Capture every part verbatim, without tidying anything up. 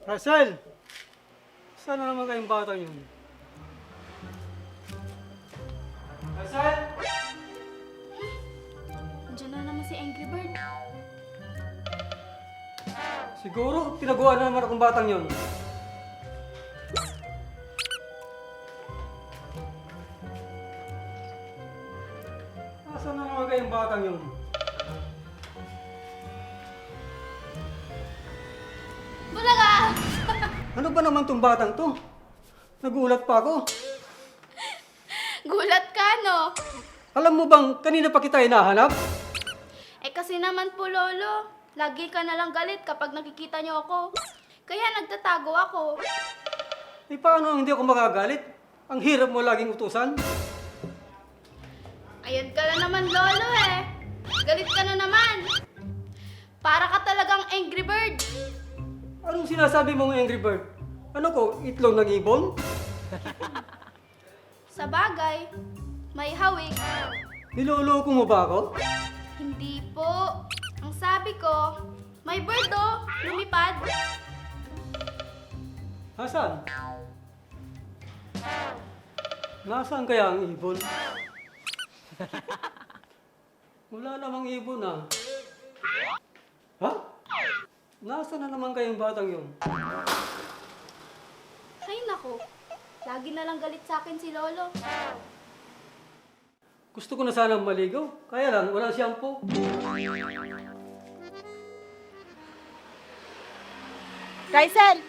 Rachel! Saan na naman kayong batang yun? Rachel! Diyan na naman si Angry Bird. Siguro, tinaguan na naman akong batang yun. Nasaan na naman kayong batang yun? Bulaga! Ano ba naman tong batang to? Nagulat pa ako. Gulat ka, no? Alam mo bang kanina pa kita hinahanap? Eh, kasi naman po, Lolo, lagi ka na lang galit kapag nakikita niyo ako. Kaya nagtatago ako. Eh, paano ang hindi ako magagalit? Ang hirap mo laging utusan. Ayan ka na naman, Lolo, eh. Galit ka na naman. Para ka talagang Angry Bird. Anong sinasabi mong Angry Bird? Ano ko, itlog ng ibon? Sa bagay, may hawig. Niloloko mo ba ako? Hindi po. Ang sabi ko, may bird, oh, lumipad. Hasan? Nasaan kaya ang ibon? Wala namang ibon, ah. Ha? Nasaan na naman kayong batang yun? Ay, nako. Lagi na lang galit sa akin si Lolo. Gusto ko na sanang maligo, kaya lang walang shampoo. Rysel!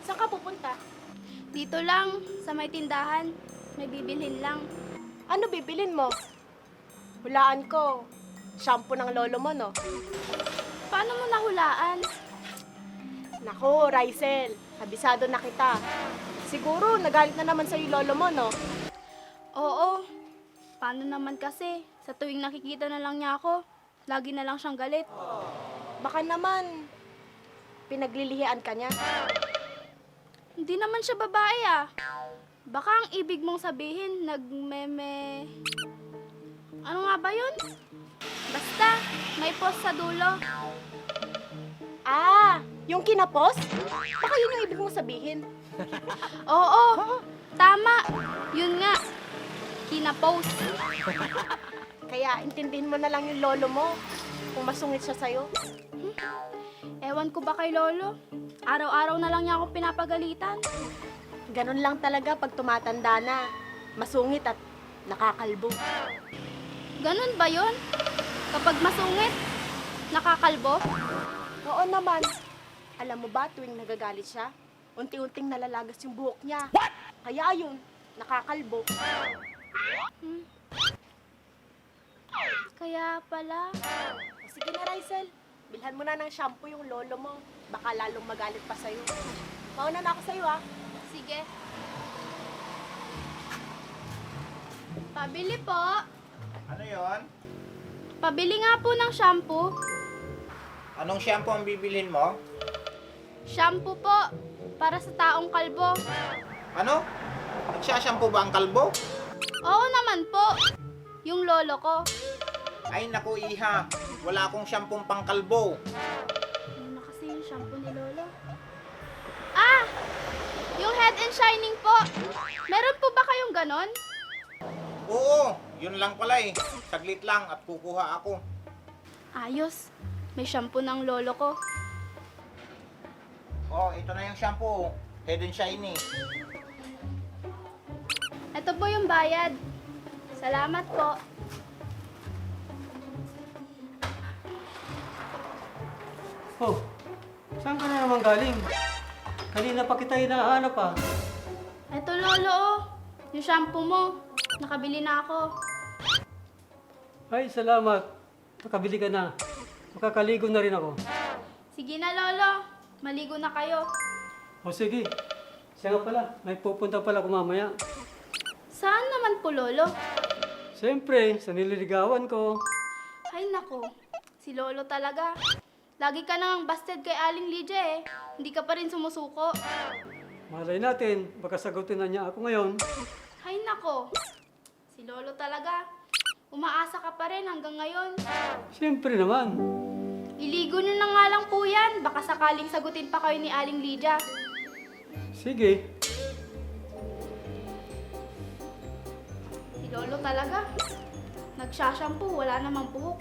Saan ka pupunta? Dito lang, sa may tindahan. May bibilhin lang. Ano bibilhin mo? Hulaan ko, shampoo ng lolo mo, no? Paano mo nahulaan? Naku, Rysel, kabisado na kita. Siguro nagalit na naman sa'yo yung lolo mo, no? Oo. Paano naman kasi, sa tuwing nakikita na lang niya ako, lagi na lang siyang galit. Baka naman, pinaglilihian ka niya. Hindi naman siya babae, ah. Baka ang ibig mong sabihin, nagmeme-, ano nga ba yun? Basta, may pos sa dulo. Ah, yung kinapos? Baka yun yung ibig mong sabihin. Oo, tama. Yun nga, kinapos. Kaya intindihin mo na lang yung lolo mo kung masungit siya sa'yo. Ewan ko ba kay lolo? Araw-araw na lang niya akong pinapagalitan. Ganun lang talaga pag tumatanda na. Masungit at nakakalbo. Ganun ba yun? Kapag masungit, nakakalbo? Oo naman. Alam mo ba, tuwing nagagalit siya, unti-unting nalalagas yung buhok niya. Kaya ayun, nakakalbo. Hmm. Kaya pala. O, sige na, Rysel. Bilhan mo na ng shampoo yung lolo mo. Baka lalong magalit pa sa'yo. Mauna na ako sa'yo, ah. Sige. Pabili po. Ano yon? Pabili nga po ng shampoo. Anong shampoo ang bibilhin mo? Shampoo po, para sa taong kalbo. Ano? Nagsashampoo ba ang kalbo? Oo naman po. Yung lolo ko. Ay naku, iha, wala akong shampoo pangkalbo. Ano na kasi yung shampoo ni lolo? Ah! Yung Head and Shining po. Meron po ba kayong ganon? Oo, yun lang pala eh. Saglit lang at kukuha ako. Ayos, may shampoo ng lolo ko. Oh, ito na yung shampoo. Head and Shiny. Ito po yung bayad. Salamat po. Oh, saan ka na naman galing? Kanina pa kita hinahanap, ah. Eto, Lolo, oh. Yung shampoo mo. Nakabili na ako. Ay, salamat. Nakabili ka na. Makakaligo na rin ako. Sige na, Lolo. Maligo na kayo. O sige. Siya nga pala, may pupunta pala ako mamaya. Saan naman po, Lolo? Siyempre, sa nililigawan ko. Ay, nako. Si Lolo talaga. Lagi ka nang busted kay Aling Lydia eh. Hindi ka pa rin sumusuko. Malay natin, baka sagutin na niya ako ngayon. Ay, nako. Si Lolo talaga. Umaasa ka pa rin hanggang ngayon. Siyempre naman. Iligo niyo na nga lang po yan. Baka sakaling sagutin pa kayo ni Aling Lydia. Sige. Si Lolo talaga. Nagsashampoo, wala namang buhok.